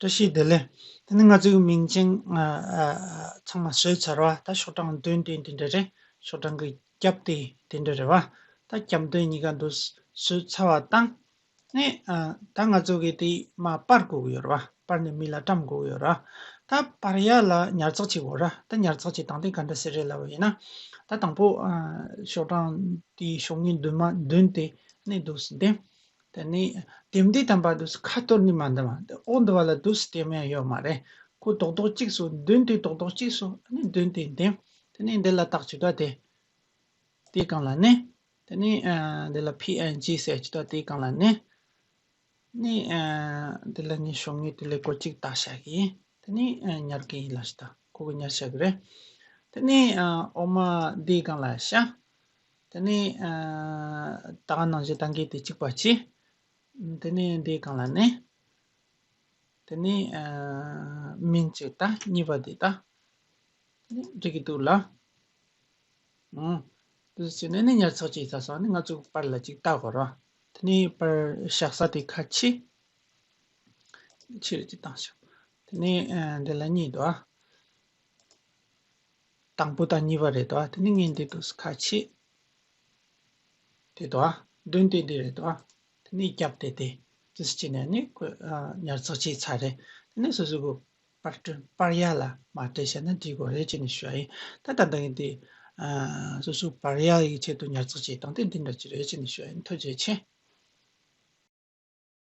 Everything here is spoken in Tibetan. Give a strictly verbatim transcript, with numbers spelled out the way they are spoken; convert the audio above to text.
བཀྲ་ཤིས་བདེ་ལེགས། དེ་ནི་ང་ཚོའི་མིང་ཅན་ཨ་ཨ་ཚང་མ་བཟོས་ཚར་བ། ད་ཤོག་གྲངས་བདུན་དེ་འདི་འདྲ་རེད། ཤོག་གྲངས་ཀྱི་རྒྱབ་དེ་འདི་འདྲ་རེད་བ། ད་རྒྱབ་དེ་གཉིས་ཀ་འདུག་བཟོས་ཚར་བ་དང་། ནི་ཨ་ད་ང་ཚོ་གི་དེ་མ་པར་དགོས་ཀྱི་ཡོད་རེད་བ། པར་ནས་མི་ལ་བཀྲམ་དགོས་ཀྱི་ཡོད་རེད་བ། ད་པར་ཡ་ལ་ཉར་ཚགས་བྱེད་དགོས་རེད། ད་ཉར་ཚགས་བྱེད་སྟངས་དེ་ག་འདྲ་ཟེར་རེད་ལབ་པ་ཡིན་ན། ད་དང་པོ་ཨ་ཤོག་གྲངས་དེ་ཤོག་ངོས་བདུན་མ་བདུན་དེ་ནི་འདུག་སེ་འདེམས། དེ་ནས་དེབ་འདི་དམ་པ་འདུག་སེ་ཁ་གཏོར་ནི་མ་འདེམས་པ། དེ་འོག་འདི་བ་ལ་འདུག་སེ་འདེམས་ཡ་ཡོད་མ་རེད། ཁོ་རྡོག་རྡོག་གཅིག་བཟོ། བདུན་དེ་རྡོག་རྡོག་གཅིག་བཟོ། ཨ་ནི་བདུན་དེ་འདེམས། དེ་ནས་འདི་ལ་རྟགས་བྱེད་ཀ་དེ། དེའི་སྒང་ལ་ནི། དེ་ནས་ཨ་འདི་ལ་པི་ཨེན་ཇི་ཟེར་བྱེད་ཀ་དེའི་སྒང་ལ་ནི། ནི་ཨ་འདི་ལ་ངས་ཤོག་ངོས་དེ་ལ་སྒོ་གཅིག་བཏགས་བཞག་གི། དེ་ནས་ཨ་ཉར་གི་ཡིན་ལབ་བྱེད་ཀ་ཁོ་གིས་ཉར་བཞག་གི་རེད། དེ་ནས་ཨ་འོག་མ་འདིའི་སྒང་ལ་བཞག་དེ་ནས་ཨ་ད་ག་ནང་བཞིན་ད་གིན་དེ་གཅིག་པ་བྱས། དེ་ནས་འདིའི་སྒང་ལ་ནི། དེ་ནས་ཨ་མིང་གཅིག་ད་གཉིས་པ་འདི་ད། དེ་ནས་འགྲིག་གི་འདུག་ལ། ཨང་། དེ་བྱས་ནས་ནི་ཉར་ཚགས་བྱས་ཚར་སོང་། ནི་ང་ཚོ་པར་ལ་གཅིག་བཏགས་དགོས་རེད། དེ་ནས་པར་བཞག་ས་དེ་ཁ་ཕྱེ། ཕྱེ་རེ་གཅིག་བཏང་ཤག་དེ་ནས་ཨ་འདི་ལ་གཉིས་འདུག་ཨ། དང་པོ་དང་གཉིས་པ་རེད་དོ། དེ་ནི་ངས་འདི་འདུག་སེ་ཁ་ཕྱེ། དེ་དོ། བདུན་དེ་འདི་རེད་དོ། དེ་ནི་རྒྱབ་དེ་དེ། དེ་སུ་བྱས་ནས་ནི་ཁོ་ཨ་ཉར་ཚགས་བྱས་ཚར་རེད། དེ་ནི་སོ་སོ་གི་པར་སྐྲུན་པར་ཡ་ལ་མ་སྤྲད་བཞག་ན་འགྲིག་གི་རེད་ཅེས་ནས་ཞུ་ཡ་ཡིན། ད་ད་ལྟ་ངས་འདི་ཨ་སོ་སོ་པར་ཡ་ཡི་ཆེད་དུ་ཉར་ཚགས་བྱས་སྟངས་དེ་འདི་འདྲ་ཅིག་རེད་ཅེས་ནས་ཞུ་ཡ་ཡིན། ཐུགས་རྗེ་ཆེ།